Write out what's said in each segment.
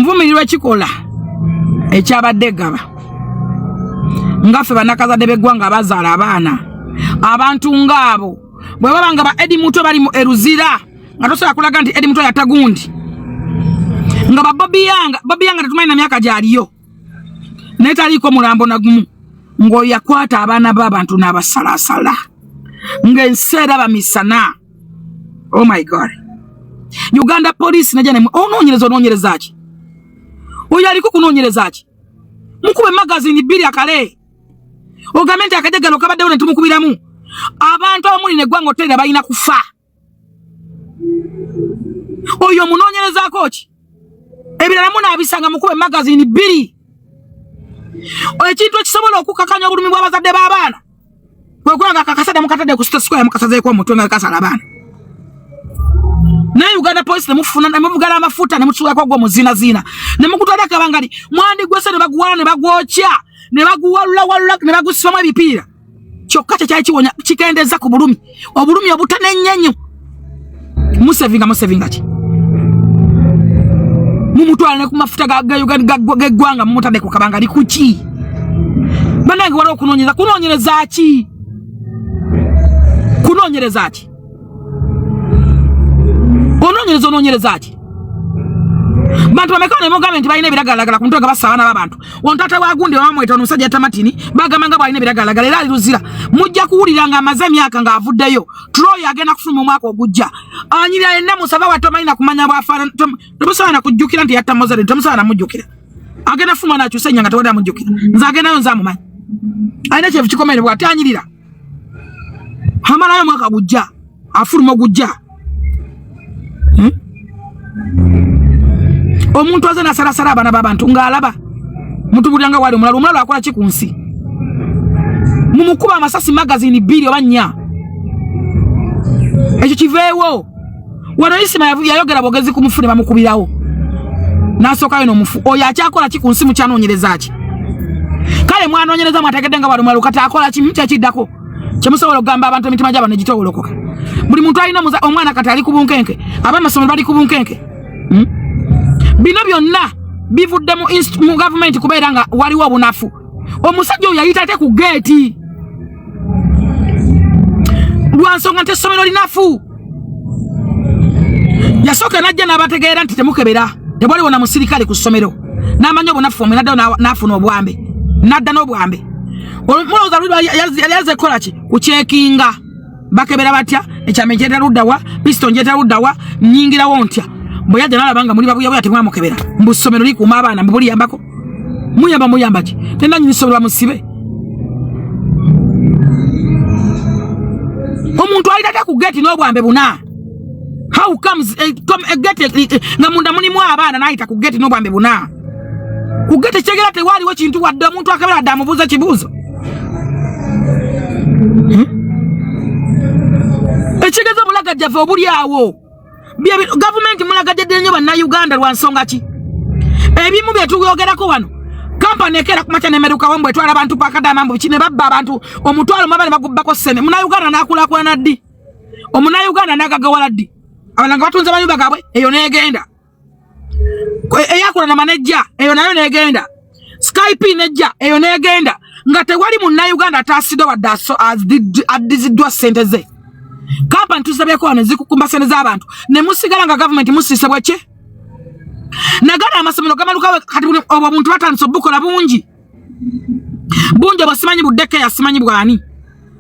Nvumirirwa ekikola ekyabadde gaba nga ffe bannakazadde b'eggwanga abazaala abaana abantu ng'abo bwe baba nga ba Eddie Mutwe bali mu Eruzira nga tosobola kulaga nti Eddie Mutwe yatta gundi nga ba Bobi Young, Bobi Young tetumanyi na myaka gyaliyo naye taliiko mulambo na gumu ng'oyo yakwata abaana b'abantu n'abasalasala ng'ensi eraba misana. Oh my God, Uganda police najja ne onoonyereza, onoonyereza ki? Oyo aliko kunoonyereza ki? Mukube magazini bbiri akale ogambe nti akajagalo kabaddewo ne tumukubiramu. Abantu abamuli neggwanga oterera balina kufa. Oyo omunoonyerezaako ki? Ebirala munaabisanga, mukube magazini bbiri. Ekintu ekisobola okukakanya obulumi bw'abazadde b'abaana kwekulanga akakasada mukatadde ku square mukasazeeko omutwe nga kasala abaana. Naye Uganda police nemufuna nemuvugala amafuta nemutuulako gwo muzinazina nemukutwala kabangali mwandigwese ne baguwala ne bagwokya ne baguwalulawalula ne bagusibamu ebipiira kyokka kyekyali kiwonya kikendeza ku bulumi obulumi obutanennyenyo. Musevinga musevinga ki? Mumutwala ne ku mafuta g'eggwanga mumutadde ku kabangali kuki? Bannange waliwo okunoonyereza. Kunoonyereza ki? Kunoonyereza ki? Onoonyereza onoonyereza ki? Bantu bameka ne mugambe nti balina ebiragalalagala ku mutwe nga bassa abaana b'abantu. Ono taata wa gundi bamweta ono omusajja Tamatini bagamba nga bw'alina ebiragalalagala era ali Luzira. Mujja kuwulira ng'amaze emyaka ng'avuddeyo. Troy agenda kufuluma omwaka ogujja. Anyirira yenna musaba wa tomanyi na kumanya bw'afaanana. Temusobola na kujjukira nti yatta Mozart, temusobola na mujjukira. Agenda fuma n'akyusa ennyanga tewali amujjukira. Nze agendayo nze amumanyi. Alina kyevu kikomere bw'ati anyirira. Amalayo omwaka gujja, afuluma ogujja. Omuntu aze nasalasala abaana b'abantu ng'alaba mutubulira nga wali omulalu. Omulalu akola ki ku nsi? Mumukuba amasasi magazini 2 oba 4, ekyo kiveewo. Wano Isima yayogera bwogezi ku mufu ne bamukubirawo n'asookayo n'omufu oyo akyakola ki ku nsi? Mukyanoonyereza ki? Kale mwanoonyereza mwategedde nga wali omulalu, kati akola ki? Kyekiddako kyemusobola okugamba abantu emitima gyabo negitowolokoka. Buli muntu alina omwana kati ali ku bunkenke, abamasomero bali ku bunkenke. Bino byonna bivudde mu gavumenti kubeera nga waliwo obunafu. Omusajja oyo yayita ate ku geeti lwa nsonga nti essomero linafu. Yasooka n'ajja n'abategeera nti temukebera, tewaliwo na musirikale ku ssomero, n'amanya obunafu omwe n'addayo n'afuna obwambe, n'adda n'obwambe. Mulowooza luli yali aze kukola ki? Kukyekinga bakebera batya, ekyame nkyeta luddawa, pisito ngyeta luddawa, nnyingirawo ntya? Bwe yajja n'alaba nga muli babuyabuya, temwamukebera. Mbu ssomero likuuma abaana, mbu buliyambako. Muyamba muyamba ki? Tenanyini ssomero bamusibe. Omuntu ayita ku gate n'obwambe buna. How comes a gate nga munda mulimu abaana n'ayita ku gate n'obwambe buna? Ku gate kyegera tewaliwo kintu wadde omuntu akabera adde amubuuza kibuuzo. Ekigeza obulagajjavu obuli awo. Gavumenti mulagajjadde nnyo bannayuganda lwa nsonga ki? Ebimu bye tuyogerako wano, kampani ekeera ku makya nemerukawo mbu etwala abantu pakadama mbu biki ne babba abantu omutwalo mwaba ne bagubbako ssente. Munnayuganda n'akulaakulana ddi? Omunnayuganda n'agagawala ddi? Abalala nga batunze mayumba gaabwe, eyo n'egenda. Eyakulana manejja eyo nayo n'egenda. Skype nejja eyo n'egenda nga tewali munnayuganda ataasiddwa wadde addiziddwa ssente ze. Kampani tuzisabyeko wano zikukumba ssente z'abantu ne musigala nga gavumenti musiise bweki. Nagala amasomero gamaluka kati obwo obuntu batandise obukola bungi bungi obwo simanyi buddekeya simanyi bwani.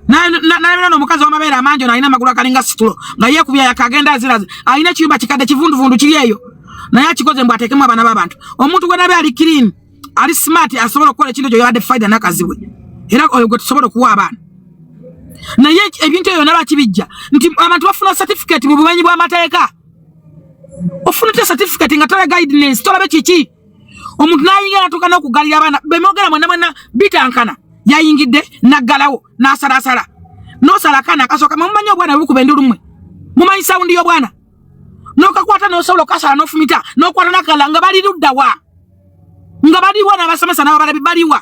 Nalabira n'omukazi w'amabeere amangi ono alina amagulu akalinga situlo nga yeekubya yakagenda aziraze, alina ekiyumba kikadde kivunduvundu kiri eyo naye akikoze mbu ateekemu abaana b'abantu. Omuntu gwe nabe ali clean ali smart asobola okukola ekintu ekyo yabadde faida nakazibwe era oyo gwe tusobola okuwa abaana. Naye ebintu ebyo byonna lwaki bijja nti abantu bafuna certificate mu bumenyi bw'amateeka? Ofuna otya certificate nga tola guidance, tolabe kiki? Omuntu n'ayingira n'atuuka n'okugalira abaana bemwogera mwenna mwenna bitankana. Yayingidde n'aggalawo n'asalasala n'osala akaana akasooka. Mumanyi obwana bwe bukuba endulu mmwe, mumanyi sawundi y'obwana n'okakwata n'osobola okasala n'ofumita n'okwata n'akala nga bali luddawa, nga baliwa n'abasomesa n'ababalabi baliwa?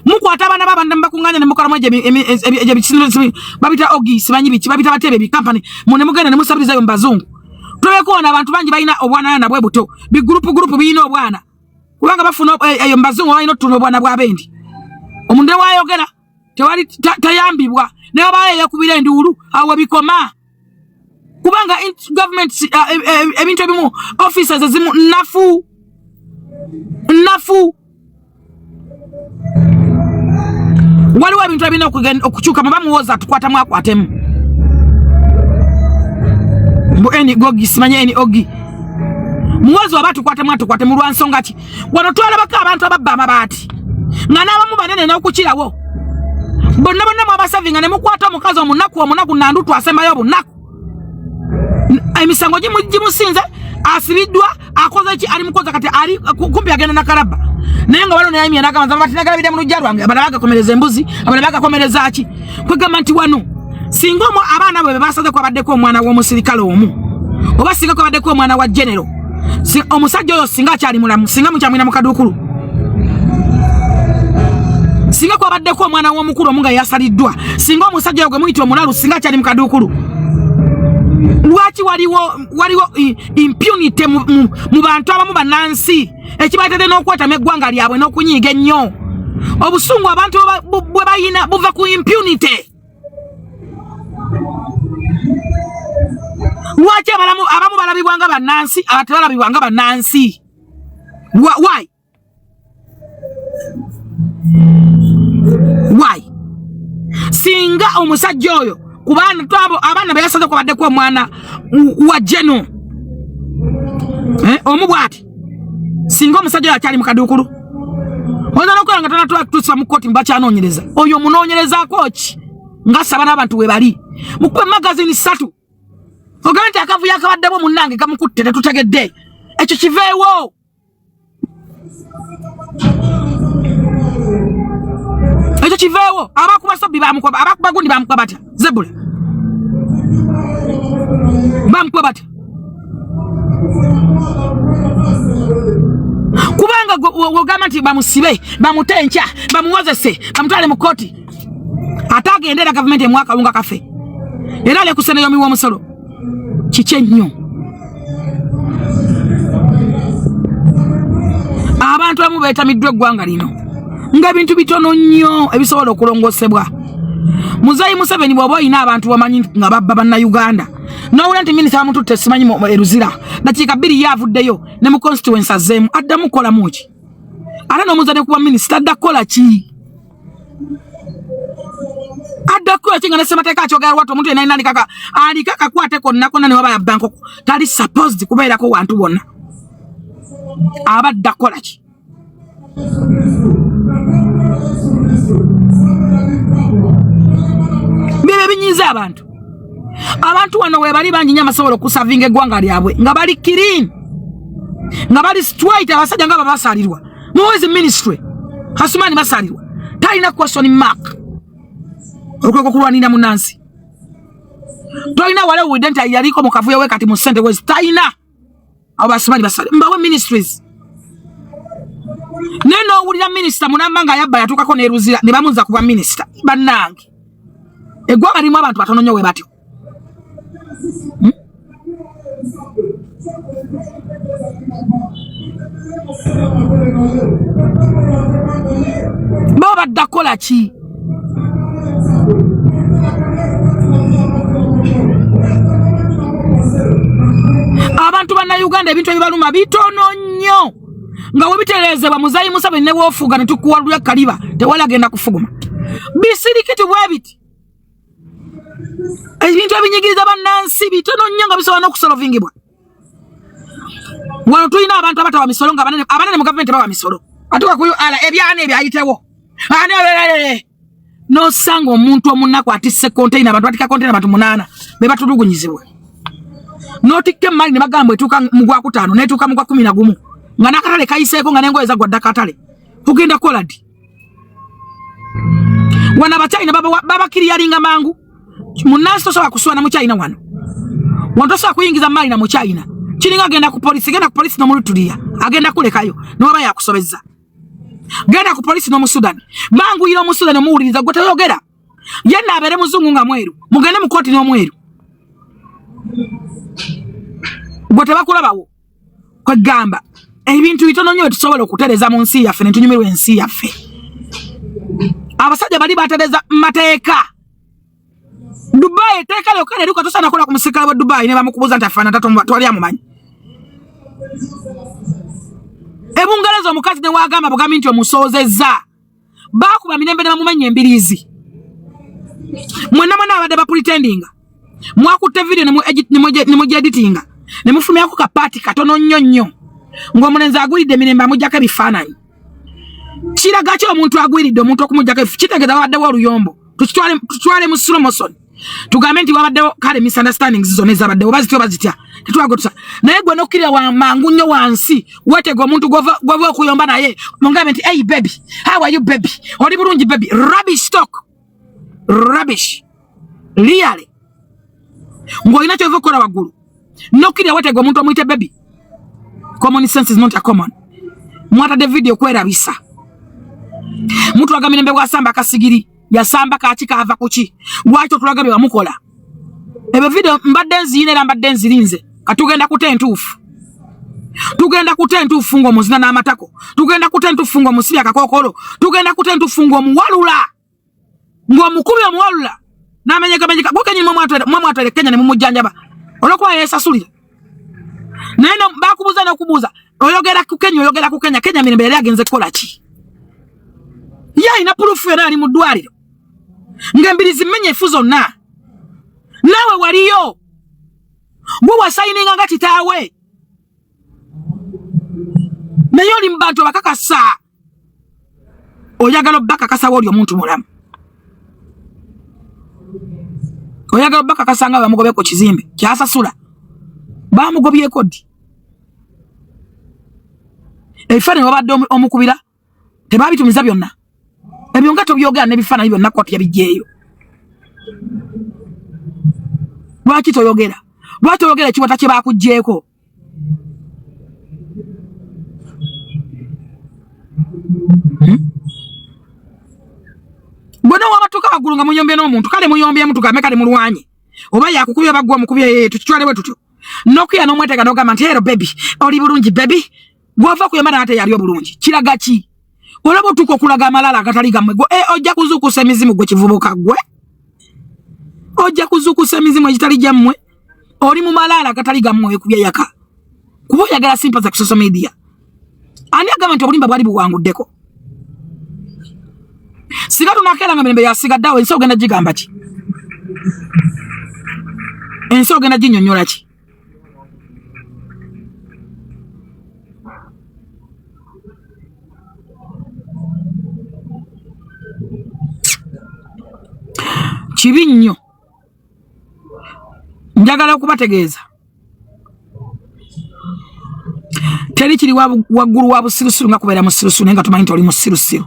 Mukwata abaana b'abantu ne mubakuŋŋaanya ne mukolamu egyo babita ogi simanyi biki babita batebe bikampani mu ne mugenda ne musabirizayo mu bazungu. Tulabeko wano abantu bangi balina obwana bwe buto, bigurupu gurupu birina obwana, kubanga bafuna eyo eh, mbazungu balina otuna obwana bw'abendi. Omuntu ne wayogera tewali tayambibwa, naye oba yeyakubira enduulu awo bikoma, kubanga government ebintu ebimu officers ezimu nafu nafu. Waliwo ebintu ebirina okukyuka muba muwoza atukwatamu akwatemu mbu eni gogi simanye eni ogi muwozi waba atukwatemu atukwatemu lwa nsonga ki? Wano twalabako abantu ababba amabaati nga n'abamu banene n'okukirawo bonna bonna mwabasavinga ne mukwata omukazi omunaku omunaku nandutu asembayo obunaku, emisango gimusinze, asibiddwa, akoze ki, ali mukoza kati ali kumpi agenda nakalaba, naye nga waliwo neyayimya nagamba nze amabati nagalabidde mu luggya lwange, abalala bagakomereza embuzi, abalala bagakomereza ki. Kwegamba nti wano singa omu abaana bwe basaze kwabaddeko omwana w'omusirikale omu, oba singa kwabaddeko omwana wa genero, omusajja oyo singa akyali mulamu, singa mukyamwina mu kaduukulu, singa kwabaddeko omwana w'omukulu omu nga yasaliddwa, singa omusajja oyo gwe muyita omulalu singa akyali mu kaduukulu. Lwaki waliwo waliwo impunity mu bantu abamu bannansi ekibaletedde n'okwetama eggwanga lyabwe n'okunyiiga ennyo? Obusungu abantu bwe bayina buva ku impunity. Lwaki abamu balabibwa nga bannansi, abatebalabibwa nga bannansi? Why? Why? Singa omusajja oyo ku baana twabo abaana beyasaze kwabaddeko omwana wa jeno omu bwati, singa omusajja oyo akyali mu kaduukulu, oyinza nokukola nga tonatuusa mu kkooti, mubakyanoonyereza. Oyo omunoonyerezaako ki nga saba n'abantu we bali mukube magazini 3 ogambe nti akavuyo akabaddemu munnange kamukutte tetutegedde, ekyo kiveewo. Ekyo kiveewo. Abakuba sobbi bamukuba, abakuba gundi bamukuba batya? Zebula bamukuba batya? Kubanga wogamba nti bamusibe, bamute enkya, bamuwozese, bamutwale mu kkooti, ate agende era gavumenti emuwa akawunga kaffe, era ale kusene yomiwa omusolo. Kiki ennyo? Abantu abamu beetamiddwa eggwanga lino nga ebintu bitono nnyo ebisobola okulongosebwa. Muzeeyi Museveni, bw'oba olina abantu bamanyi nga babba bannayuganda, n'owulira nti minisita bamututte simanyi eruzira, dakiika 2 ye avuddeyo ne mu constituency azzeemu, addamu kukolamu ki? Ate n'omuzadde kuba minisita adda kukola ki? Adda kukola ki nga ne ssemateeka akyogera lwatu? Omuntu yenna alina alikaka aliko akakwate konna konna ne waba yabba nkoko tali supposed kubeerako wantu wonna, aba adda kukola ki? Byebyo ebinyiiza abantu. Abantu wano webali bangi nnyo abasobola okusavinga eggwanga lyabwe nga bali clean, nga bali straight. Abasajja nga babasalirwa muwezi ministry Hasumani basalirwa talina question mark olukweko kulwanira munansi tolina wale owulidde nti yaliko mu kavuyo we kati mu ssente wezi talina. Abo basumani basale mbawe ministries, naye n'owulira minisita munamba nga yabba yatuukako n'eruzira ne bamuza kuba minisita. Bannange, eggwanga lirimu abantu batono nnyo we batyo. Baba badda kukola ki? Abantu bannayuganda ebintu ebibaluma bitono nnyo nga webitereezebwa. Muzayi Museveni ne bwofuga ne tukuwalula kaliba, tewali agenda kufuguma. Bisirikiti bwe biti, ebintu ebinyigiriza bannansi bitono nnyo nga bisobola n'okusolovingibwa. Wano tulina abantu abatawa misolo nga abanene abanene mu gavumenti bawa misolo, atuka ku URA ebyana ebyayitewo ani nosanga omuntu omunaku atisse container, abantu batika container abantu 8 be batulugunyizibwa, notikka emmali ne bagamba etuuka mu gwakutaano netuuka mu gwa 11 nga n'akatale kayiseeko nga n'engoye zaggwa dda. Katale kugenda kukola ddi? Wano abachina babakiriyalinga mangu. Munansi tosobola kuswana mu China wano, wano tosobola kuyingiza maali na mu China. Kiringa agenda ku polisi, genda ku polisi n'omulutuliya agenda kulekayo newaba yakusobezza. Genda ku polisi n'omusudan, banguyira omusudan omuwuliriza gwe toyogera, yenna abeere muzungu nga mweru, mugende mu kooti n'omweru. Gwe tebakulabawo. Kwegamba ebintu bitono nnyo byetusobola okutereza mu nsi yaffe ne tunyumirwa ensi yaffe. Abasajja bali batereza mateeka. Dubai etteeka lyokka lye likotosa nakola ku musirikale wa Dubai ne bamukubuza nti afaanana tewali amumanyi. E Bungereza omukazi ne wagamba bugambi nti omusoozezza baakuba mirembe ne bamumenya embiriizi. Mwenna mwenna abadde bapretendinga mwakutte video ne mugyeditinga ne mufulumyako kapaati katono nnyo nnyo ng'omulenzi agwiridde emirembe amuggyako ebifaananyi. Kiraga ki omuntu agwiridde omuntu okumuggyako? Kitegeeza wabaddewo oluyombo. Tutwale mu slow motion tugambe nti wabaddewo kale misunderstandings zonna ezabaddewo, oba zitya oba zitya, tetwagotusa. Naye gwe nokkirira wa mangu nnyo wansi, weetega omuntu gwova okuyomba naye mungambe nti hey baby, how are you baby, oli bulungi baby. Rubbish talk, rubbish really. Ng'olina kyova okukola waggulu nokkirira weetega omuntu omuyite baby. Common sense is not a common. Mwatadde video kwerabisa. Mutulaga mirembe bwasamba akasigiri, yasamba kaki, kava kuki? Lwaki otulaga bye wamukola? Ebyo video mbadde nziyina era mbadde nzirinze. Katugenda kuta entuufu, tugenda kuta entuufu ng'omuzina n'amatako, tugenda kuta entuufu ng'omusibya akakookolo, tugenda kuta entuufu ng'omuwalula, ng'omukubi omuwalula n'amenyekamenyeka. Gwe kenyini mwe mwatwale Kenya ne mumujjanjaba olw'okuba yeesasulira. Naye bakubuuza n'okubuuza, oyogera ku Kenya, oyogera ku Kenya. Kenya mirembe yali agenze kukola ki? Ye alina proof yonna, ali mu ddwaliro ng'embirizi mmenyefu zonna. Naawe waliyo, gwe wasayininga nga kitaawe, naye oli mu bantu abakakasa, oyagala obbakakasa oli omuntu mulamu, oyagala obbakakasa nga bamugobye ku kizimbe kyasasula. Bamugobyeko ddi? Ebifaananyi wabadde omukubira tebabitumiza byonna ebyo nga tobyogera n'ebifaananyi byonna kooti yabijjeeyo. Lwaki toyogera? Lwaki toyogera ekiwata kye bakuggyeeko? Bwena wabatuuka waggulu nga muyombye n'omuntu, kale muyombyemu, tugambe kale mulwanye, oba yakukubye oba gwe omukubye, yeye tukitwale bwe tutyo, nokuya n'omwetega n'ogamba nti hello baby, oli bulungi baby, gwova kuyomba naye yali obulungi. Kiraga ki? Olaba otuuka okulaga amalala agatali gammwe. Gwe ojja kuzuukusa emizimu. Gwe kivubuka gwe ojja kuzuukusa emizimu egitali gyammwe. Oli mu malaala agatali gammwe, wekubya yaka kuba oyagala sympathy ku social media. Ani agamba nti obulimba bwali buwanguddeko? Singa tunakeera nga mirembe yasigadde awo, ensi ogenda gigamba ki? Ensi ogenda ginyonnyola ki? Kibi nnyo. Njagala okubategeeza, teri kiri waggulu wa busirusiru nga kubeera musirusiru naye nga tumanyi nti oli musirusiru,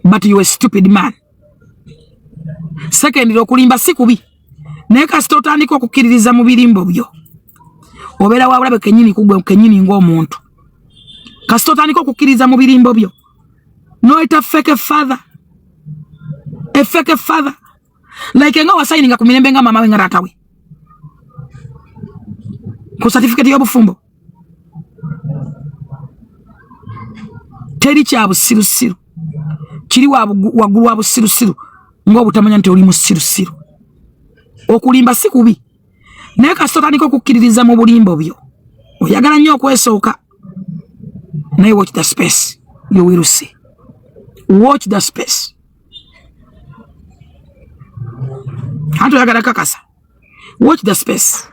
but you a stupid man. Secondly, okulimba si kubi, naye kasita otandika okukkiririza mu birimbo byo, obeera wabulabe kenyini kugwe kenyini ng'omuntu. Kasita otandika okukkiririza mu birimbo byo noyita fake father, a fake father, like nga wasayininga ku mirembe nga mama we nga taata we ku certificate y'obufumbo. Teri kya busirusiru kiri waggulu wa busirusiru ng'obutamanya nti oli musirusiru. Okulimba si kubi, naye kasita otandika okukkiririza mu bulimbo byo, oyagala nnyo okwesooka. Naye watch the space, you will see. Watch the space. Anti oyagala kakasa. Watch the space.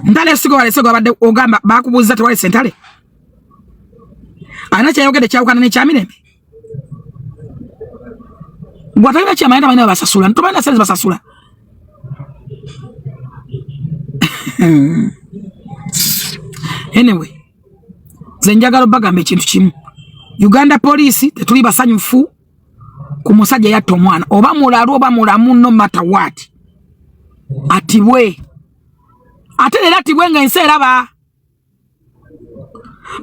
Ntale esigo walese gwabadde ogamba bakubuuza, tewalese ntale alina kyayogedde kyawukana n'ekyamirembe. Gwe talina kyamanyi, tamanyi basasula, tomanyi sente basasula. Anyway, nze njagala obagamba ekintu kimu: Uganda Police, tetuli basanyufu ku musajja yatta omwana. Oba mulalu oba mulamu, no matter what, atibwe. Ate leero atibwe nga ensi eraba.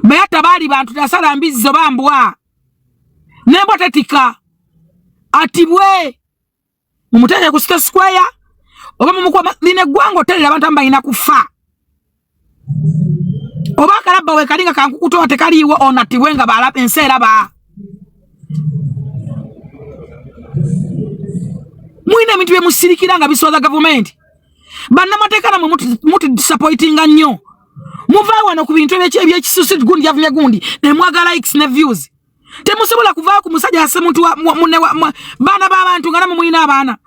Beyatta baali bantu, tasala mbizzi oba mbwa, nembwa tetika. Atibwe, mumuteeke ku State Square. Oba mumukuba lino eggwanga oterera abantu abamu balina kufa. Oba akalabba wekali nga kankukutowa tekaliiwo onattibwe nga balaba ensi eraba. Mulina ebintu bye musirikira nga biswaza gavumenti. Bannamateeka namwe mutudisappointinga nnyo. Muva wano ku bintu ebyekisusu gundi yavumye gundi ne mwagala likes ne views. Temusobola kuvaawo ku musajja ase muntu munne baana b'abantu nga namwe mulina abaana.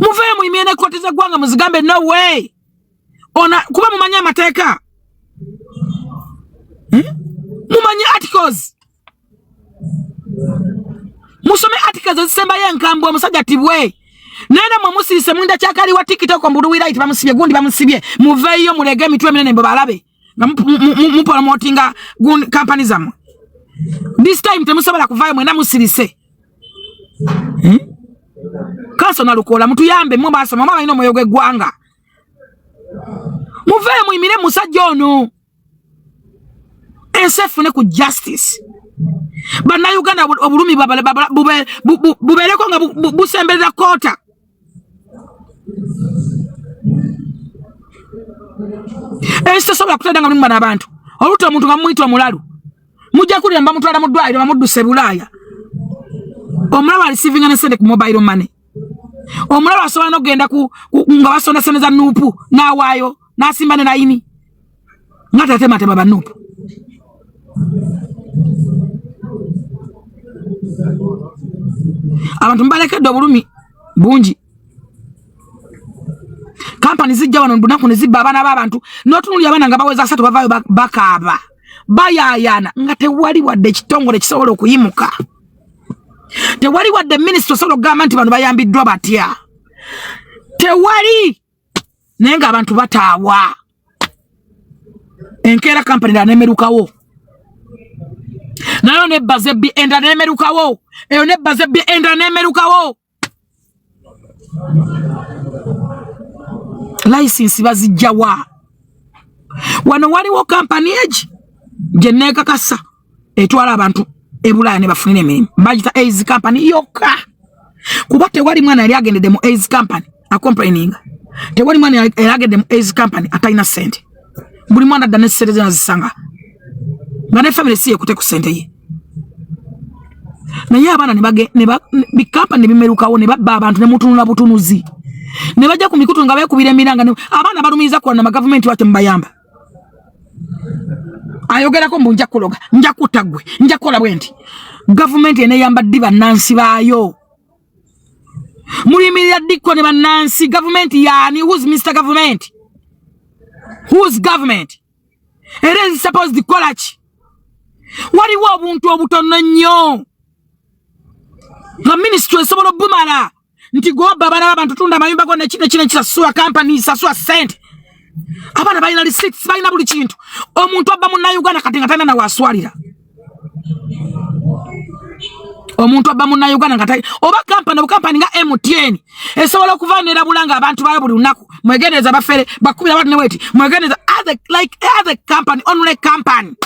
Muveeyo muyimire ne kkooti z'eggwanga muzigambe no way. Ona kuba mumanyi amateeka. Mumanyi articles. Musome articles ezisembayo enkambwe omusajja tibwe. Naye namwe musirise mwinda kyakali wa TikTok mbulu right bamusibye gundi bamusibye. Muveeyo mulege emitwe eminene mbo balabe. Nga mupromotinga gundi company zammwe. This time temusobola kuvaayo mwena musirise. Kanso Nalukoola mutuyambe mwe basoma mwe balina omwoyo gw'eggwanga. Muveeyo muyimire musajja ono. Ensi efune ku justice. Bannayuganda obulumi bubeereko nga busemberera kkoota. Ensi tesobola kutenda nga mulimu bano abantu. Olutta omuntu nga mumuyita omulalu. Mujja kulira bamutwala mu ddwaliro bamudduse Bulaaya. Omulalu alisiivinga ne ssente ku mobile money. Omulalu asobola n'okugenda nga basonda ssente za nuupu n'awaayo n'asimba ne layini nga tatematema ba nuupu. Abantu mbalekedde obulumi bungi. Kampani zijja wano lunaku ne zibba abaana b'abantu n'otunuulira abaana nga baweza 3 bavaayo bakaaba bayaayaana nga tewali wadde ekitongole kisobola okuyimuka. Tewali wadde minisita osobola okugamba nti bano bayambiddwa batya. Tewali, naye ng'abantu bataawa. Enkeera kampani endala n'emerukawo. Nayo nebbaza ebbi endala n'emerukawo. Eyo nebbaza ebbi endala n'emerukawo. Layisinsi bazijja wa? Wano waliwo kampani egi gye neekakasa etwala abantu e Bulaaya ne bafunira emirimu, bagita Aids Company yokka. Kuba tewali mwana yali agendedde mu Aids Company acomplaininga. Tewali mwana yali agendedde mu Aids Company atalina ssente. Buli mwana adda ne ssente ze nazisanga nga ne family si yekute ku ssente ye. Naye abaana bikampani ne bimerukawo ne babba abantu ne mutunula butunuzi. Ne bajja ku mikutu nga beekubira emiranga abaana balumiriza kuwana ma gavumenti lwaki mubayamba. Ayogerako mbu nja kuloga, nja kutta ggwe, nja kukola bwe nti. Gavumenti eneeyamba ddi bannansi baayo? Muyimirira ddikko ne bannansi. Gavumenti yaani? Who's Mr. Government? Who's government? Era is supposed kukola ki? Waliwo obuntu obutono nnyo nga minisitule esobola obumala nti gobba abaana b'abantu, tunda amayumba go nekino kino kisasula kampani, sasula ssente. Abaana balina receipts, balina buli kintu. Omuntu abba munnayuganda kati nga talina nawaswalira. Omuntu abba munnayuganda nga talina oba kampani, obukampani nga MTN esobola okuva nerabula nga abantu bayo buli lunaku mwegendereza bafere bakubira abantu neweti mwegendereza other, like other company, only company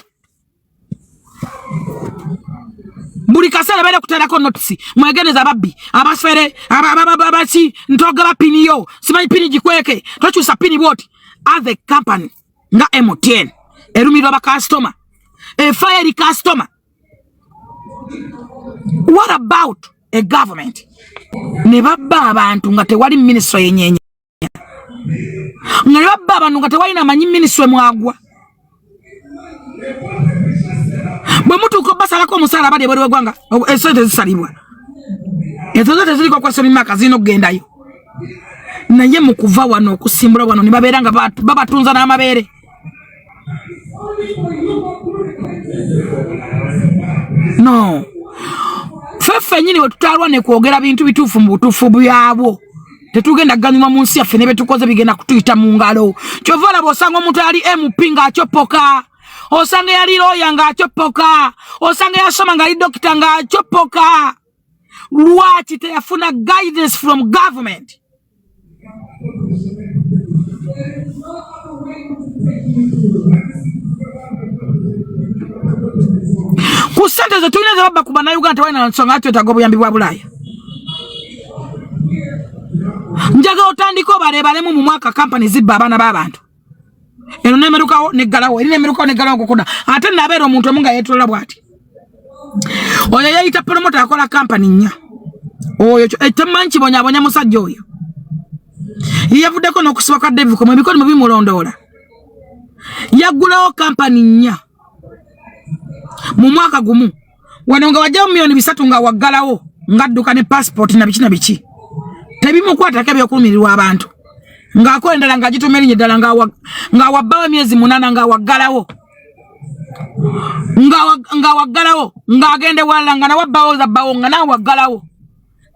buli kaseera beera kuteerako notisi mwegendereza ababbi abafere abaki ntogaba pini yo simanyi pini gikweke tokyusa pini bwoti. Other company nga MTN erumirwa bakasitoma efayo eri kasitoma. What about a government? Ne babba abantu nga tewali minisitule yenyenye, nga ne babba abantu nga tewali namanyi minisitule mwagwa. Bwe mutuuka obasalako omusaala abali ebweru w'eggwanga, esente tezisalibwa, ezo zo teziriko question mark, zirina okugendayo. Naye mu kuva wano okusimbula wano ne babeera nga babatunza n'amabeere. No, ffe ffennyini bwe tutalwa ne kwogera bintu bituufu mu butuufu byabwo, tetugenda kuganyulwa mu nsi yaffe, ne bye tukoze bigenda kutuyita mu ngalo. Kyova olaba osanga omuntu yali MP ng'acoppoka, osanga yali looya ng'acoppoka, osanga yasoma ng'ali dokita ng'acoppoka. Lwaki teyafuna guidance from government? Ku ssente ze tulina ze babba ku bannayuganda tewalina nsonga, twetaaga obuyambi bwa Bulaaya. Njagala otandike obalebalemu mu mwaka kampani zibba abaana b'abantu. Eno nemerukawo neggalawo, eri nemerukawo neggalawo kukuda. Ate nabeera omuntu omu nga yeetolola bw'ati. Oyo yeeyita promota akola kampani nnya. Oyo temumanyi kibonyabonya musajja oyo. Yavuddeko n'okusiba kwa David Komo, ebikolo bimulondoola. Yaggulawo kampani nnya mu mwaka gumu. Wano nga wajjawo 3,000,000 nga waggalawo ng'adduka ne passport na biki na biki. Tebimukwatako eby'okulumirirwa abantu. Ng'akola endala ng'agituuma erinnya eddala ng'awabbawo emyezi 8 ng'awaggalawo. Ng'awaggalawo, ng'agenda ewalala nga nawe abbawo zabbawo nga nawe waggalawo.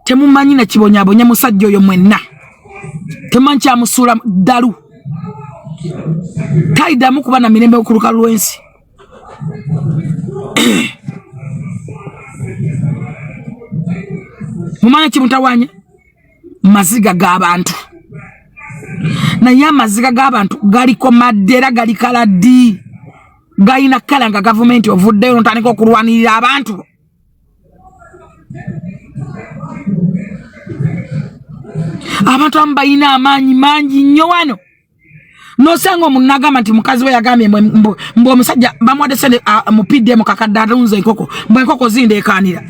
Temumanyi na kibonyabonya musajja oyo mwenna. Temumanyi kyamusuula ddalu. Taliddamu kuba na mirembe ku lukalu lw'ensi. Mumanyi kimutawaanya? Maziga g'abantu. Naye amaziga g'abantu galiko madde era gali kaladdi. Galina kkala nga gavumenti ovuddeyo n'otandika okulwanirira abantu. Abantu abamu balina amaanyi mangi nnyo wano. N'osanga omuntu n'agamba nti mukazi we yagambye mbu omusajja bamuwadde ssente, mu PDM kakadde atunze enkoko, mbu enkoko zindeekaanira.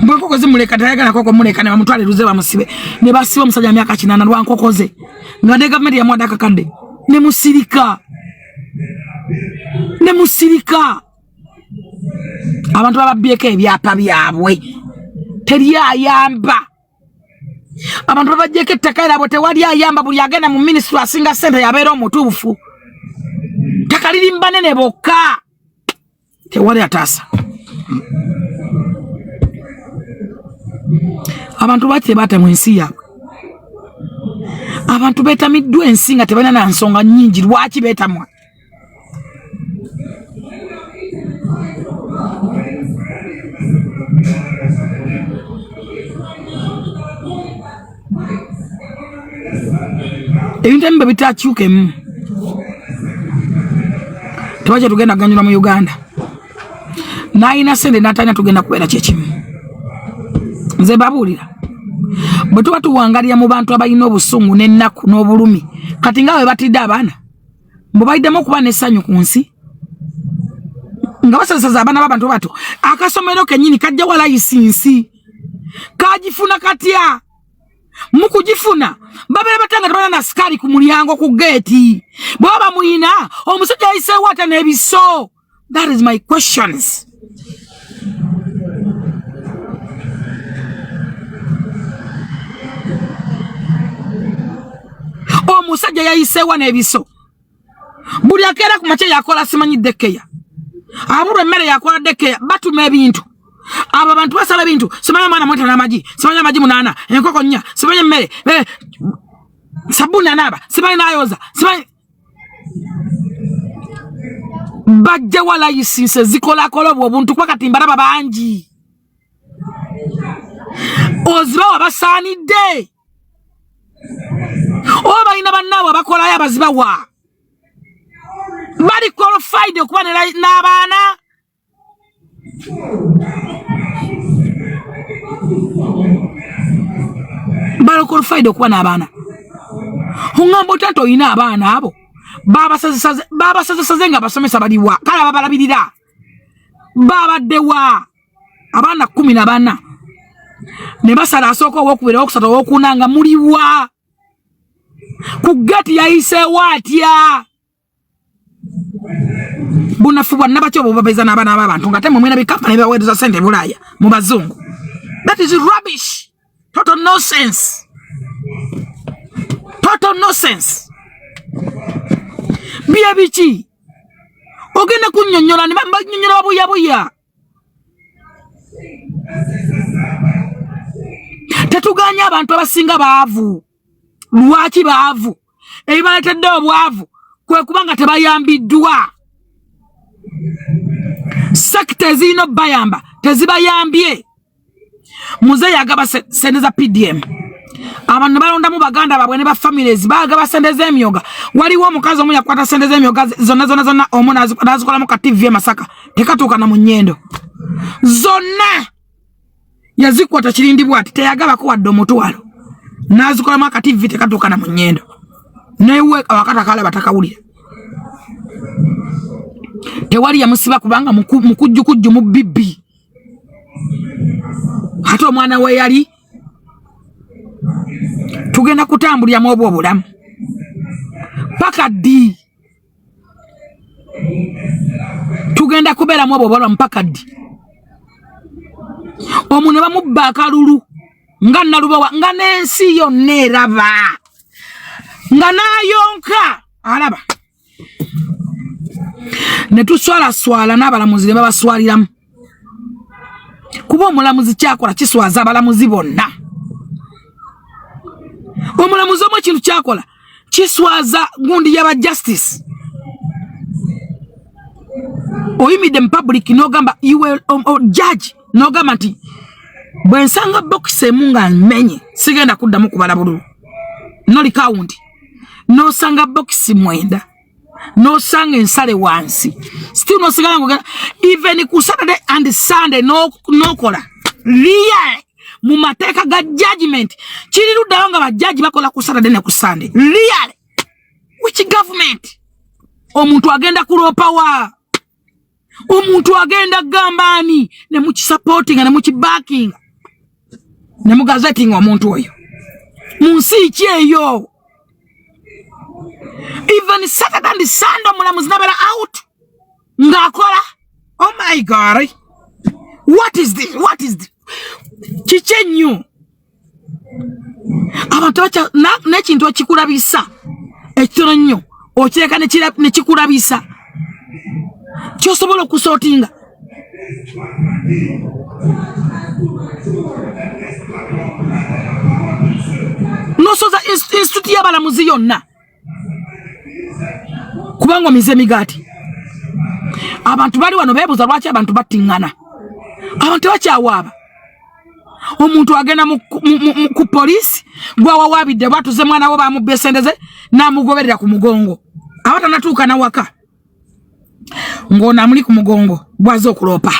Mbu enkoko zimuleka, tayagala nkoko muleka, ne bamutwale luze bamusibe. Ne basiba omusajja myaka 8 lwa nkoko ze. Nga ne gavumenti yamuwadde akakadde. Ne musirika. Ne musirika. Abantu bababbyeko ebyapa byabwe. Teri ayamba. Abantu babaggyeko ettaka lyabwe, tewali ayamba. Buli agenda mu minisitule asinga ssente yabeera omutuufu. Ttaka liri mu banene bokka. Tewali ataasa. Abantu lwaki tebatemwa ensi yaabwe? Abantu beetamiddwa ensi nga tebalina na nsonga nnyingi. Lwaki beetamwa? Ebintu ebimu bwe bitakyukemu tewali kye tugenda kuganyulwa mu Uganda. N'alina ssente n'atalina tugenda kubeera kyekimu. Nze mbabuulira, bwe tuba tuwangalira mu bantu abalina obusungu n'ennaku n'obulumi, kati nga bwe batidde abaana, mbu bayiddemu okuba n'essanyu ku nsi nga basazasaza abaana b'abantu bato. Akasomero kennyini kajja wa layisinsi, kagifuna katya? Mu kugifuna babeera batya nga tebalina na sikaali ku mulyango ku geeti? Bwe baba muyina omusajja yayiseewo atya n'ebiso? That is my questions. Omusajja yayiseewa n'ebiso. Buli akeera ku makya yakola simanyi dekeya, abulwa emmere yakola dekeya. Batuma ebintu, abo abantu basaba ebintu, simanyi omwana mweta n'amagi, simanyi amagi 8, enkoko 4, simanyi emmere, sabbuuni anaaba, simanyi n'ayoza, simanyi bajja wa layisinsi ezikolakola obwo obuntu. Kuba kati mbalaba bangi ozibawa basaanidde, oba balina bannaabwe abakolayo abazibawa, bali qualified okuba n'abaana. Bali qualified okuba n'abaana. Oŋŋamba otya nti olina abaana abo babasazesaze nga abasomesa baliwa? Kale ababalabirira babaddewa? Abaana 14 ne basala asooka, owokubiri, owokusatu, owokuna, nga muliwa? Ku geeti yayiseewo atya? Bunafu bwa nnabaki obwo bubabeeza n'abaana b'abantu nga ate mwe mulina bikampani ebibaweereza ssente e Bulaaya mu bazungu? That is rubbish, total nonsense, total nonsense. Bye biki? Ogenda kunnyonnyola ne bannyonnyola babuyabuya. Tetuganya abantu abasinga baavu. Lwaki baavu? Ebibaleetedde obwavu kwe kuba nga tebayambiddwa. Sekita ezirina obbayamba tezibayambye. Muzeeyi agaba ssente za PDM, abantu ne balondamu baganda baabwe ne ba families, baagaba ssente z'emyoga. Waliwo omukazi omu yakwata ssente z'emyoga zonna zonna zonna, omu n'azikolamu ka TV e Masaka, tekatuuka na mu nnyendo. Zonna yazikwata kirindi bw'ati, teyagabako wadde omutwalo. N'azikolamu akativi tekatuuka na mu nnyendo. Newe awakata kalaba takawulira. Tewali yamusiba kubanga mukujjukujju mu bibbi. Ate omwana we yali tugenda kutambuliramu obwo obulamu paka ddi? Tugenda kubeeramu obwo obulamu paka ddi? Omu ne bamubba akalulu nga Nalubowa, nga n'ensi yonna eraba, nga n'ayonka alaba, ne tuswalaswala n'abalamuzi ne babaswaliramu, kuba omulamuzi kyakola kiswaza abalamuzi bonna. Omulamuzi omu ekintu kyakola kiswaza gundi yaba justice. Oyimidde mu public n'ogamba iwe judge, n'ogamba nti bwe nsanga bokisi emu nga mmenye sigenda kuddamu kubala bululu, noli count, n'osanga bokisi 9, n'osanga ensale wansi, still n'osigala ng'ogenda even ku Saturday and Sunday n'okola. Real mu mateeka ga judgment kiri luddawo nga bajjaji bakola ku Saturday ne ku Sunday? Real, which government? Omuntu agenda kuloopawa, omuntu agenda kugamba ani? Ne mukisupportinga, ne mukibackinga, ne mugazettinga omuntu oyo. Mu nsi ki eyo? Even Saturday and Sunday omulamuzi nabeera out ng'akola. Oh my God, what is this? What is this? Kiki ennyo abantu n'ekintu ekikulabisa ekitono nnyo okireka ne kikulabisa kyosobola okusortinga. Nosoza institute y'abalamuzi yonna kubanga omize emigaati. Abantu bali wano beebuuza lwaki abantu battiŋŋana, abantu bakyawaaba. Omuntu agenda ku poliisi, gwawawaabidde bwatuze mwana we bamubba esente ze, n'amugoberera ku mugongo, aba tanatuuka nawaka ng'ono amuli ku mugongo bwaze okuloopa.